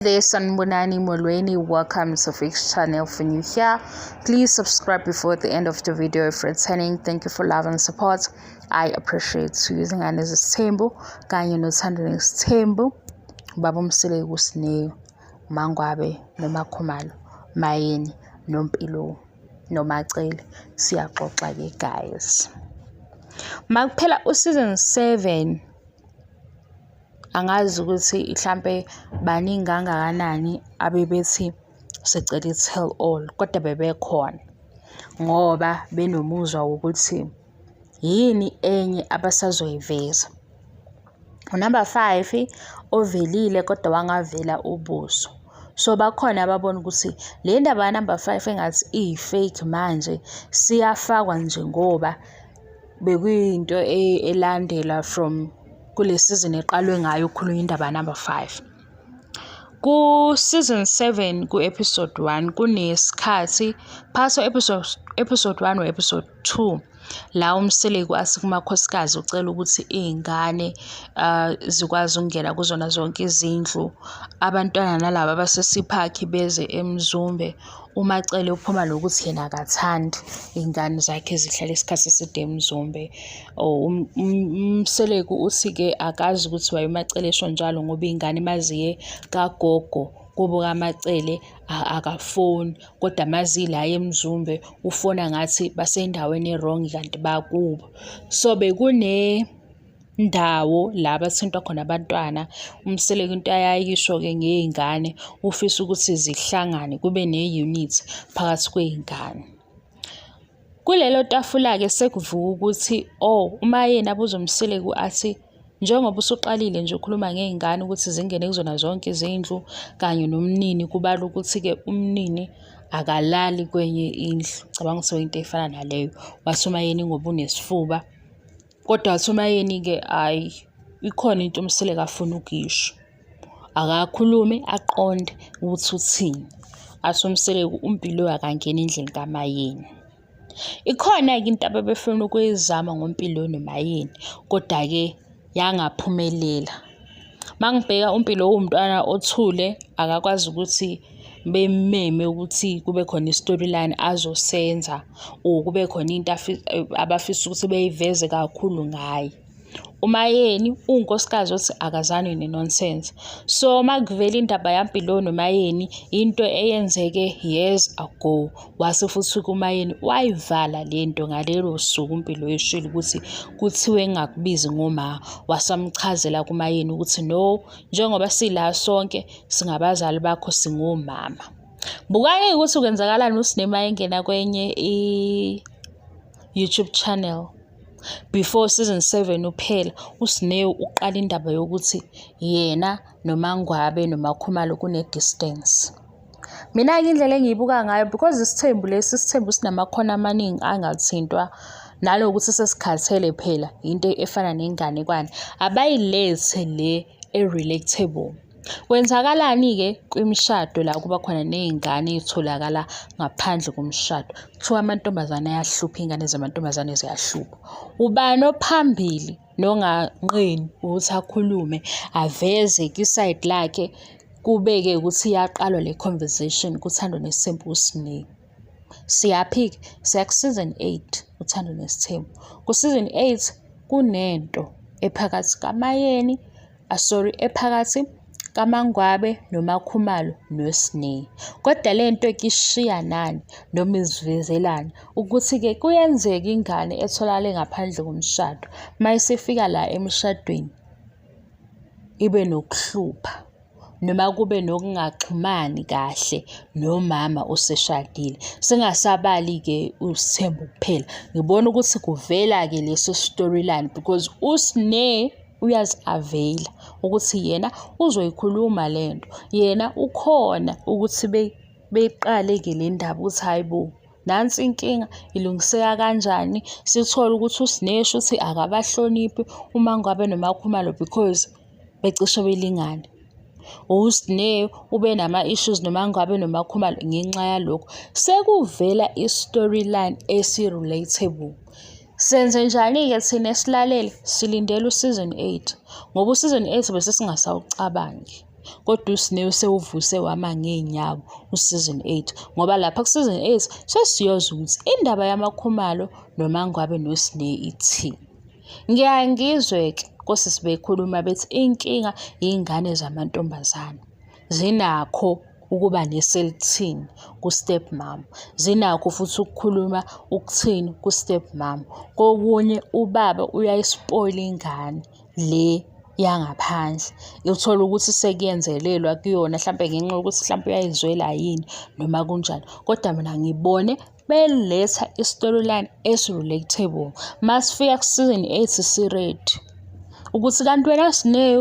There, Sanibonani, Molweni. Welcome to Fix Channel. For new here, please subscribe before the end of the video. If returning, thank you for love and support. I appreciate you. Izingane zesithembu kanye noThando Nesithembu, baba uMseleku, uSne, Mangwabe noMakhumalo, Mayeni noMpilo noMacele. Siyaxoxa-ke, guys. Makuphela u-season 7, angazi ukuthi mhlampe baningi kangakanani abebethi sicela i-tell all, kodwa bebekhona ngoba benomuzwa wokuthi yini enye abasazoyiveza. Unumber 5 ovelile kodwa wangavela ubuso. So bakhona ababona ukuthi le ndaba ka-number 5 engathi iyi-fake, manje siyafakwa nje ngoba bekuyinto elandela from kule season eqalwe ngayo ukukhulunywa indaba number 5. Ku-season 7, ku-episode 1, kunesikhathi phakathi episode 1 no-episode 2 la uMseleku athi kumakhosikazi ucela ukuthi iy'ngane zikwazi ukungena kuzona zonke izindlu, abantwana nalaba abasesiphakhi beze eMzumbe. UMacele uphuma nokuthi yena akathandi iy'ngane zakhe zihlale isikhathi eside eMzumbe. Or uMseleku uthi-ke akazi ukuthi why uMacele esho njalo, ngoba iy'ngane maziye kagogo kubo kaMacele akafoni, kodwa mazila eMzumbe ufona ngathi basendaweni e-wrong kanti bakubo. So bekune ndawo la bathintwa khona abantwana. UMseleku into ayayisho-ke ngey'ngane, ufisa ukuthi zihlangane kube ne-unit phakathi kwey'ngane. Kulelo tafula-ke sekuvuka ukuthi, oh, uMayeni abuze uMseleku athi, njengoba usuqalile nje ukhuluma ngey'ngane ukuthi zingene kuzona zonke izindlu kanye nomnini, kubala ukuthi-ke umnini akalali kwenye indlu. Cabanga ukuthi into efana naleyo. Wathi uMayeni ngoba unesifuba. Kodwa wathi uMayeni-ke hhayi, ikhona into uMseleku afuna ukuyisho. Akakhulume aqonde ukuthi uthini. Athi uMseleku uMpilo akangeni endlini kaMayeni. Ikhona-ke into ababefuna ukuyizama ngoMpilo noMayeni, kodwa-ke yangaphumelela. Mangibheka uMpilo uwumntwana othule, akakwazi ukuthi bemmeme ukuthi kube khona i-storyline azosenza or kube khona into abafisa ukuthi beyiveze kakhulu ngaye. UMayeni uwunkosikazi othi akazani ne-nonsense. So makuvela indaba yaMpilo noMayeni, into eyenzeke years ago, wase futhi kuMayeni wayivala lento ngalelo suku uMpilo eshilo ukuthi kuthiwe engakubizi ngoma, wasamchazela kuMayeni ukuthi no, njengoba sila sonke singabazali bakho, singomama. Bukani ukuthi kwenzakalani uSne engena kwenye i-YouTube channel before season 7 uphela. USne uqala indaba yokuthi yena noMangwabe noMakhumalo kune-distance. Mina-ke indlela engiyibuka ngayo, because isithembu lesi, isithembu sinamakhona amaningi angathintwa, nalokuthi sesikhathele phela into efana nenganekwane, abayilethe le e-relatable. Kwenzakalani-ke kwimishado la kuba khona ney'ngane ey'tholakala ngaphandle komshado? Kuthiwa amantombazane ayahlupha, iy'ngane zamantombazane ziyahlupha. Ubani ophambili nonganqeni ukuthi akhulume aveze kwi-side lakhe, kube-ke ukuthi iyaqalwa le conversation kuThando Nesithembu? USne. Siyaphi-ke? Siya ku-season 8, Uthando Nesithembu. Ku-season 8 kunento ephakathi kaMayeni, sorry, ephakathi kaMangwabe noMakhumalo noSne. Kodwa le nto ishiya nani noma izivezelani ukuthi-ke kuyenzeka ingane etholakale ngaphandle komshado, mayisifika la emshadweni ibe nokuhlupha noma kube nokungaxhumani kahle nomama oseshadile. Singasabali-ke uSithembu kuphela. Ngibona ukuthi kuvela-ke leso storyline because uSne uyazi-avail-a ukuthi yena uzoyikhuluma lento. Yena ukhona ukuthi beyiqale-ke le ndaba ukuthi hhayi bo, nansi inkinga, ilungiseka kanjani? Sithole ukuthi uSne shuthi akabahloniphi uMangwabe noMakhumalo because becishe belingane. USne ube nama-issues noMangwabe noMakhumalo ngenxa yalokhu. Sekuvela i-storyline esi-relatable. Senze njani-ke thina esilalele? Silindele u-season 8 ngoba u-season 8 bese singasawucabangi. Kodwa uSne usewuvuse wama ngey'nyawo u-season 8 ngoba lapha ku-season 8 sesiyozwa ukuthi indaba yamaKhumalo noMaNgwabe noSne ithini. Ngiyaye ngizwe-ke kosisi bekhuluma bethi inkinga iy'ngane zamantombazane zinakho ukuba neselithini ku-step mom, zinakho futhi ukukhuluma ukuthini ku-step mom. Kokunye ubaba uyayispoyila ingane le yangaphandle, uthole ukuthi sekuyenzelelwa kuyona hlampe ngenxa yokuthi hlampe uyayizwela yini noma kunjani. Kodwa mina ngibone beletha i-storyline esi-relatable. Masifika ku-season 8 si-ready ukuthi kanti wena Sne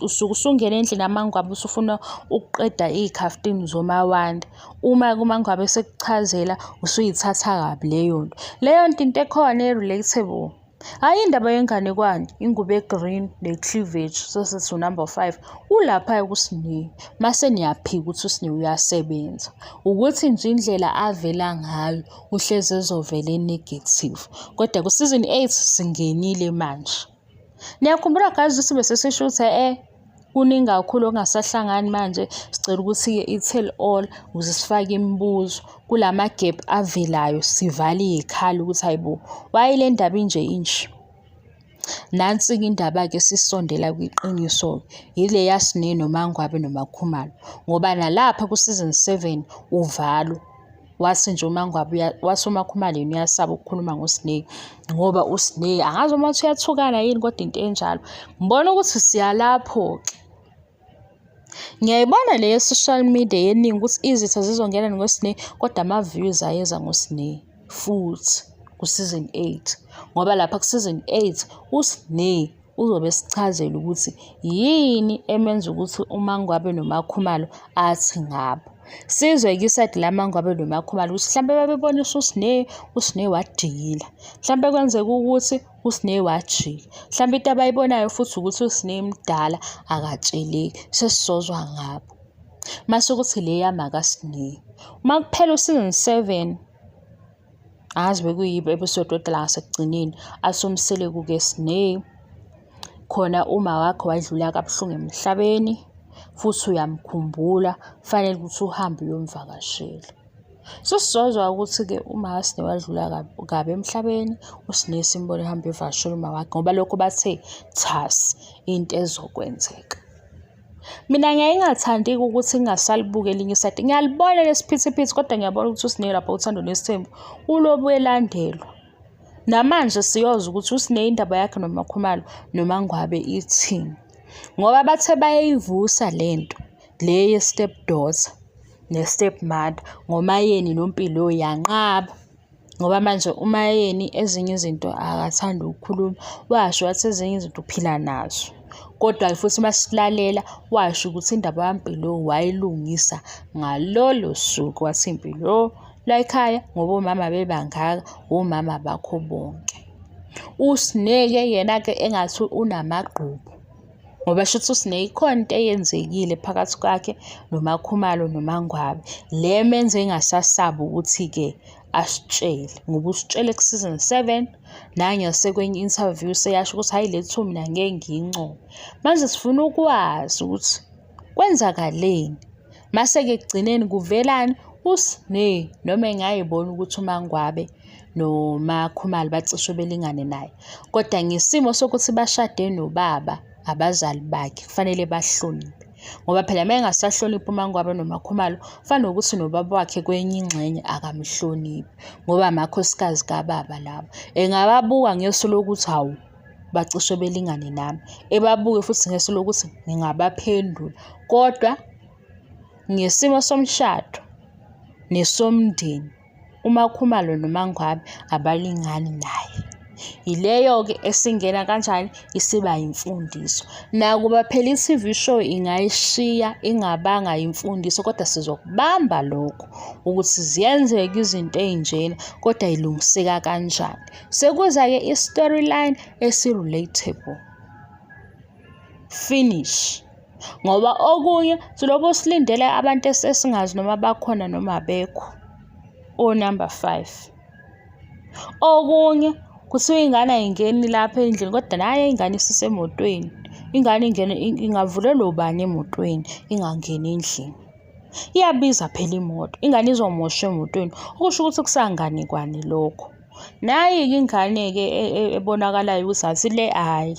usuke usungena endlini aMangwabe usufuna ukuqeda iy'khaftini zomawande. Uma kuMangwabe esekuchazela usuyithatha kabi leyo nto. Leyo nto into ekhona e-relatable. Hhayi indaba yenganekwane, ingubo e-green ne-cleavage sesithi unumber 5 ulaphaya kuSne. Mase niyaphika ukuthi uSne uyasebenza. Ukuthi nje indlela avela ngayo uhlezi ezovela e-negative. Kodwa ku-season 8 singenile manje. Niyakhumbula guys ukuthi bese sisho ukuthi eh kuningi kakhulu okungasahlangani manje sicela ukuthi-ke i-tell all ukuze sifake imibuzo kulama gap avelayo sivale iy'khala ukuthi hayibo why le ndaba inje inje. Nansi-ke indaba-ke sisondela kwiqiniso-ke yile yaSne noMaNgwabe noMaKhumalo ngoba nalapha ku-season 7 uvalo wathi nje uMaNgwabe wathi uMaKhumalo yena uyasaba ukukhuluma ngoSne ngoba uSne angazi uma uthi uyathukana yini kodwa into enjalo. Ngibona ukuthi siyalapho-ke. Ngiyayibona le ye-social media yeningi ukuthi izitha zizongena ngoSne kodwa ama-views ayeza ngoSne futhi ku-season 8 ngoba lapha ku-season 8 uSne uzobe esichazela ukuthi yini emenza ukuthi uMaNgwabe noMaKhumalo athi ngabo. Sizwe-ke isayidi laMaNgwabe noMaKhumalo ukuthi mhlampe babebonisa uSne, uSne wadikila. Mhlampe kwenzeka ukuthi uSne wajika. Mhlampe into abayibonayo futhi ukuthi uSne mdala akatsheleki, sesizozwa ngabo. Mase kuthi le yamakaSne. Uma kuphela u-season 7 angazi bekuyibo episode kodwa la ngasekugcineni athi uMseleku-ke Sne khona uma wakhe wadlula kabuhlungu emhlabeni futhi uyamkhumbula kufanele ukuthi uhambe uyomvakashela. Sesizozwa ukuthi-ke uma kaSne wadlula kabi emhlabeni, uSne simbone ehamba evakashela uma wakhe ngoba lokho bathe thasi into ezokwenzeka. Mina ngiyaye ngingathandi-ke ukuthi ngingasalibuki elinye isayidi. Ngiyalibona lesiphithiphithi kodwa ngiyabona ukuthi uSne lapha uthando nesithembu ulobu elandelwa. Namanje siyozwa ukuthi uSne indaba yakhe noMaKhumalo noMaNgwabe ithini. Ngoba bathe bayayivusa le nto le ye-step daughter ne-step mother ngoMaYeni noMpilo yanqaba. Ngoba manje uMaYeni ezinye izinto akathandi ukukhuluma, washo wathi ezinye izinto uphila nazo. Kodwa-ke futhi uma silalela washo ukuthi indaba kaMpilo wayilungisa ngalolo suku wathi Mpilo layikhaya ngoba omama bebangaka omama bakho bonke. USne-ke yena-ke engathi unamagqubu. Ngoba shuthi uSne ikhona into eyenzekile phakathi kwakhe noMaKhumalo noMaNgwabe le emenze engasasabi ukuthi-ke asitshele ngoba usitshele ku-season 7 nangasekwenye i-interview seyasho ukuthi hhayi le two mina ngeke ngiyincome. Manje sifuna ukwazi ukuthi kwenzakaleni mase-ke ekugcineni kuvelani uSne noma engayibona ukuthi uMaNgwabe noMaKhumalo bacishe belingane naye. Kodwa ngesimo sokuthi bashade nobaba, abazali bakhe, kufanele bahloniphe. Ngoba phela uma engasahloniphi uMaNgwabe noMaKhumalo, kufana nokuthi nobaba wakhe kwenye ingxenye akamhloniphi ngoba amakhosikazi kababa labo. Engababuka ngeso lokuthi hawu bacishe belingane nami, ebabuke futhi ngeso lokuthi ngingabaphendula kodwa ngesimo somshado nesomndeni uMaKhumalo noMaNgwabe abalingani naye. Yileyo-ke esingena kanjani isiba yimfundiso. Nakuba phela i-TV show ingayishiya ingabanga yimfundiso kodwa sizokubamba lokho ukuthi ziyenzeka izinto ey'njena kodwa ilungiseka kanjani. Sekuza-ke i-storyline esi-relatable. Finish. Ngoba okunye silobe silindele abantu esingazi noma bakhona noma abekho, o-number 5. Okunye kuthiwa ingane ayingeni lapha endlini kodwa nayo ingane isisemotweni Ingane ingene ingavulelwa ubani emotweni ingangeni endlini. Iyabiza phela imoto, ingane izomosha emotweni, okusho ukuthi kusanganekwane lokho. Nayi-ke ingane-ke ebonakalayo ukuthi ngathi le hhayi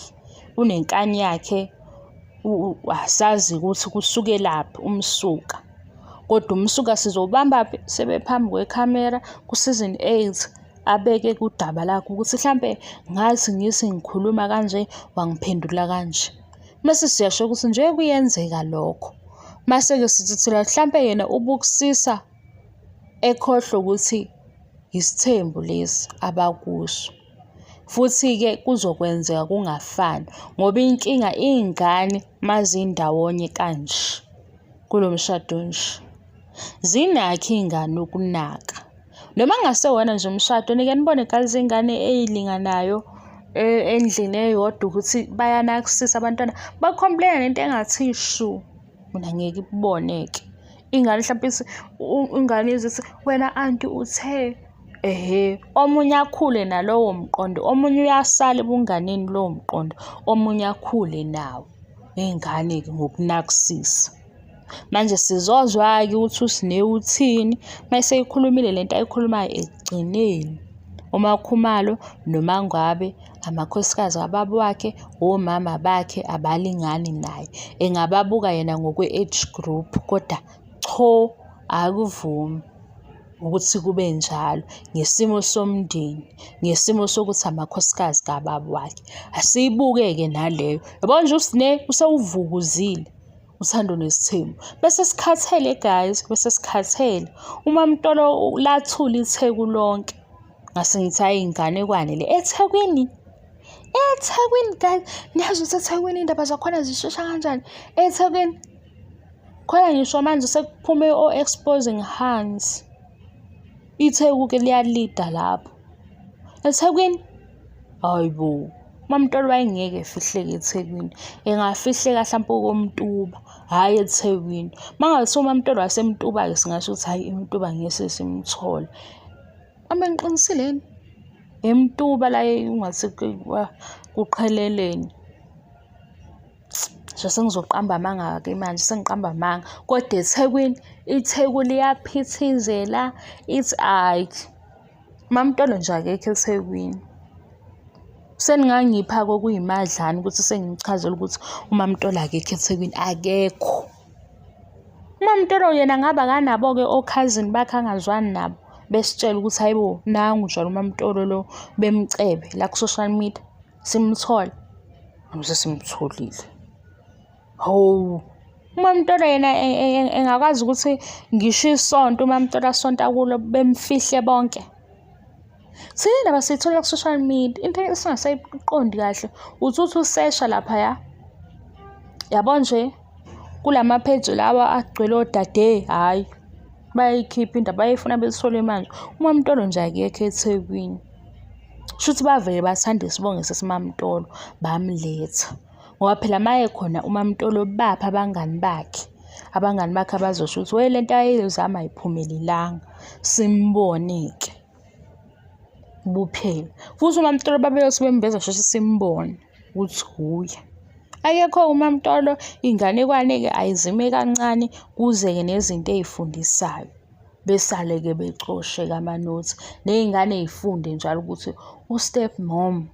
unenkani yakhe asazi ukuthi kusukelaphi umsuka. Kodwa umsuka sizowubambaphi sebephambi kwekhamera ku-season 8 abeke kudaba lakhe ukuthi hlampe ngathi ngithi ngikhuluma kanje wangiphendula kanje. Mase siyasho ukuthi nje kuyenzeka lokho. Mase-ke sithi thina hlampe yena ubukusisa ekhohlwa ukuthi yisithembu lesi abakuso. Futhi-ke kuzokwenzeka kungafani ngoba inkinga iy'ngane mazindawonye kanje kulo mshado nje, zinakho iy'ngane ukunaka. Noma kungasewona nje umshado, nike nibone guys iy'ngane ey'linganayo endlini eyodwa ukuthi bayanakisisa abantwana, ba-complain-a nento engathi shu. Mina ngeke ikubone-ke. Ingane hlampe ithi ingane ize ithi, wena anti uthe ehhe. Omunye akhule nalowo mqondo, omunye uyasala ebunganeni lowo mqondo, omunye akhule nawo. Iy'ngane-ke ngokunakusisa. Manje sizozwa-ke ukuthi uSne uthini uma eseyikhulumile le nto ayikhulumayo ekugcineni. UMaKhumalo noMaNgwabe amakhosikazi kababa wakhe, omama bakhe abalingani naye. Engababuka yena ngokwe-age group kodwa cho akuvumi ukuthi kube njalo ngesimo somndeni, ngesimo sokuthi amakhosikazi kababa wakhe. Asiyibuke-ke naleyo. Yabo nje uSne usewuvukuzile. Uthando nesithembu. Bese sikhathele guys, bese sikhathele. UMaMtolo lathula iTheku lonke. Ngase ngithi hhayi inganekwane le eThekwini. EThekwini guys, niyazi ukuthi eThekwini iy'ndaba zakhona zishesha kanjani? EThekwini khona ngisho manje sekuphume o-exposing hands. ITheku-ke liyalida lapho. EThekwini Hhayi bo, uMamtolo wayengeke efihleke eThekwini. Engafihleka hlampe okoMtuba, hhayi eThekwini. Uma kungathiwa uMamtolo waseMtuba-ke singasho ukuthi hhayi eMtuba ngeke simthole. Kambe ngiqinisile yini? EMtuba la ungathi kuqhelelene. Nje sengizoqamba amanga-ke manje sengiqamba amanga. Kodwa eThekwini, iTheku liyaphithizela, ithi hhayi. UMaMtolo nje akekho eThekwini. Seningangipha-ke okuyimadlana ukuthi sengichazele ukuthi uMaMtolo akekho eThekwini, akekho. UMaMtolo yena ngabe akanabo-ke okhazini bakhe angazwani nabo, besitshela ukuthi hhayi bo, nangu njalo uMaMtolo lo, bemcebe la ku-social media, simthole. Ngoba sesimtholile. Hawu, uMaMtolo yena engakwazi ukuthi ngisho isonto uMaMtolo asonta kulo bemfihle bonke. Thina indaba siyithola ku-social media, into esingasayiqondi kahle uthi uthi usesha laphaya, yabo nje kulama page lawa agcwele odade, hhayi bayayikhipha indaba bayayifuna beyithole manje. UMaMtolo nje akekho eThekwini. Shuthi bavele bathanda isibongo sesiMaMtolo bamletha. Ngoba phela mayekhona uMaMtolo baphi abangani bakhe, abangani bakhe abazosho ukuthi we lento ayeyizama ayiphumelelanga, simbone-ke buphela. Futhi uMaMtolo babeyothi bemveza sheshe simbone ukuthi wuye. Akekho uMaMtolo, inganekwane-ke ayizime kancane kuze-ke nezinto ey'fundisayo. Besale-ke becoshe-ke amanothi, ney'ngane y'funde njalo ukuthi u-step mom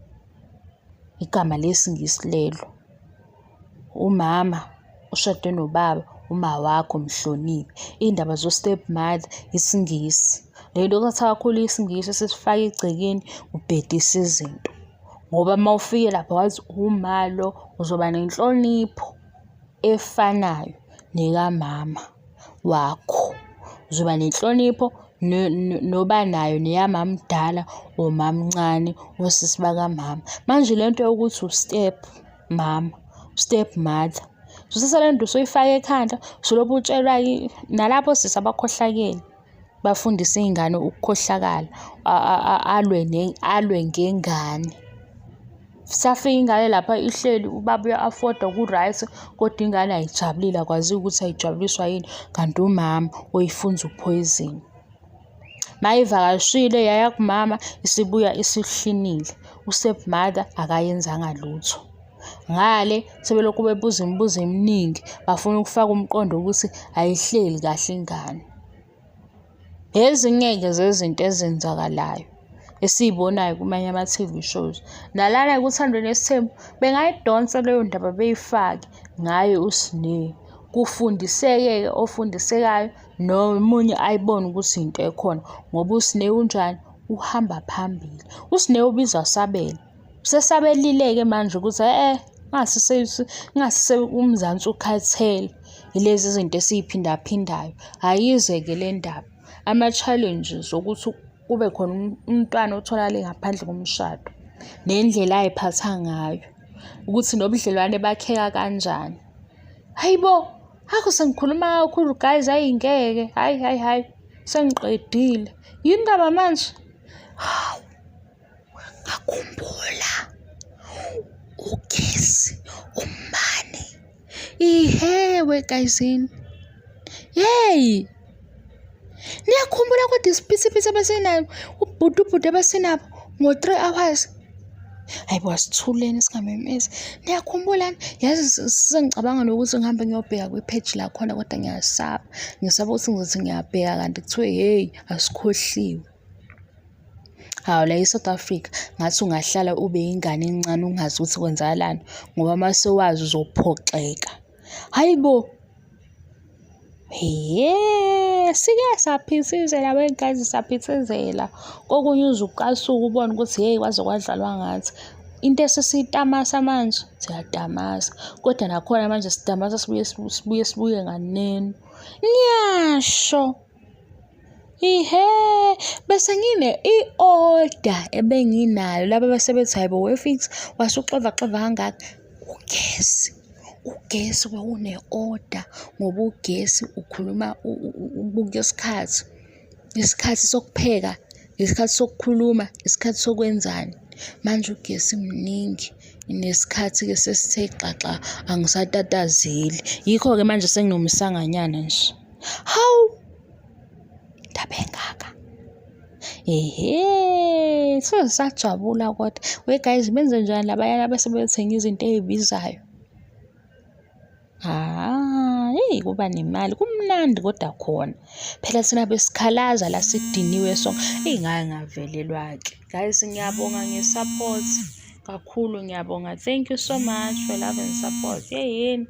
Igama lesiNgisi lelo. Umama oshade nobaba, umawakho mhloniphe. Iy'ndaba zo-step mother, isiNgisi. Le nto yokuthatha kakhulu isiNgisi sisifake egcekeni kubhedisa izinto. Ngoba uma ufike lapha wazi uma lo uzoba nenhlonipho efanayo nekamama wakho. Uzoba nenhlonipho noba nayo neyamamdala or mamncane osisi bakamama. Manje le nto yokuthi u-step mama, u-step mother, usuthatha le nto usuyifaka ekhanda, usulokhu utshelwa nalapho osisi abakhohlakele bafundisa iy'ngane ukukhohlakala, alwe alwe ngengane. Safika ingane lapha ihleli ubaba uya-afoda ku-right, kodwa ingane ayijabulile akwaziwa ukuthi ayijabuliswa yini, kanti umama oyifunza uphoyizeni. Mayivakashile yaya kumama isibuya isihlinile, u-step mother akayenzanga lutho. Ngale sebelokhu bebuza imibuzo eminingi, bafuna ukufaka umqondo wokuthi ayihleli kahle ingane. Ezinye-ke zezinto ezenzakalayo esiy'bonayo kumanye ama-T_V shows. Nalana kuThando Nesithembu bengayidonsa leyo ndaba beyifake ngaye uSne. Kufundiseke-ke ofundisekayo nomunye ayibone ukuthi into ekhona ngoba uSne unjani, uhamba phambili. USne ubizwa asabele. Usesabelile-ke manje ukuthi e-e ingase uMzansi ukhathele yilezi zinto esiy'phindaphindayo. Ayize-ke le ndaba, ama-challenges okuthi kube khona umntwana otholakale ngaphandle komshado nendlela ay'phatha ngayo, ukuthi nobudlelwane bakheka kanjani. Hhayi bo, akho sengikhuluma kakhulu guys, hhayi ngeke, hhayi hhayi hhayi, sengiqedile. Yini ndaba manje? Hawu! Ngakhumbula ugesi, umbani. Ihe wegayizini. Yeyi! Niyakhumbula kodwa isiphithiphithi ebesinayo, ubhudubhudu ebesinabo ngo-three hours. Hhayi bo, asithuleni singamemezi. Niyakhumbula yazi sengicabanga nokuthi ngihambe ngiyobheka kwipheji lakhona kodwa ngiyasaba. Ngisaba ukuthi ngizothi ngiyabheka kanti kuthiwe hheyi asikhohliwe. Hawu la e-South Africa ngathi ungahlala ube yingane encane ungazi ukuthi kwenzakalani ngoba uma sewazi uzophoxeka. Hhayi bo! Hhe, sike saphithizela wey'nkazi saphithizela. Kokunye uze ucasuke ubone ukuthi hheyi kwaze kwadlalwa ngathi. Into esesiyitamasa manje, siyatamasa kodwa nakhona manje sitamasa sibuye sibuye sibuye nganeno. Ngiyasho! Ihhe, bese ngine i-order ebenginayo laba bese bethi hhayi bo weFiks wasuxovaxova kangaka. Ugesi, ugesi wawune-order ngoba ugesi ukhuluma ubuka isikhathi. Isikhathi sokupheka, isikhathi sokukhuluma, isikhathi sokwenzani. Manje ugesi mningi nesikhathi-ke sesithe xaxa angisatatazeli. Yikho-ke manje senginomsanganyana nje. Hawu! Indaba engaka. Ehhe, soze sajabula kodwa. We guys, benze njani labayana bese bethenga izinto ey'bizayo? Ah, hey kuba nemali kumnandi kodwa khona. Phela thina besikhalaza la sidiniwe sonke. Eyi ngake ngavelelwa-ke. Guys, ngiyabonga nge-support kakhulu ngiyabonga. Thank you so much for love and support. Yeyeni.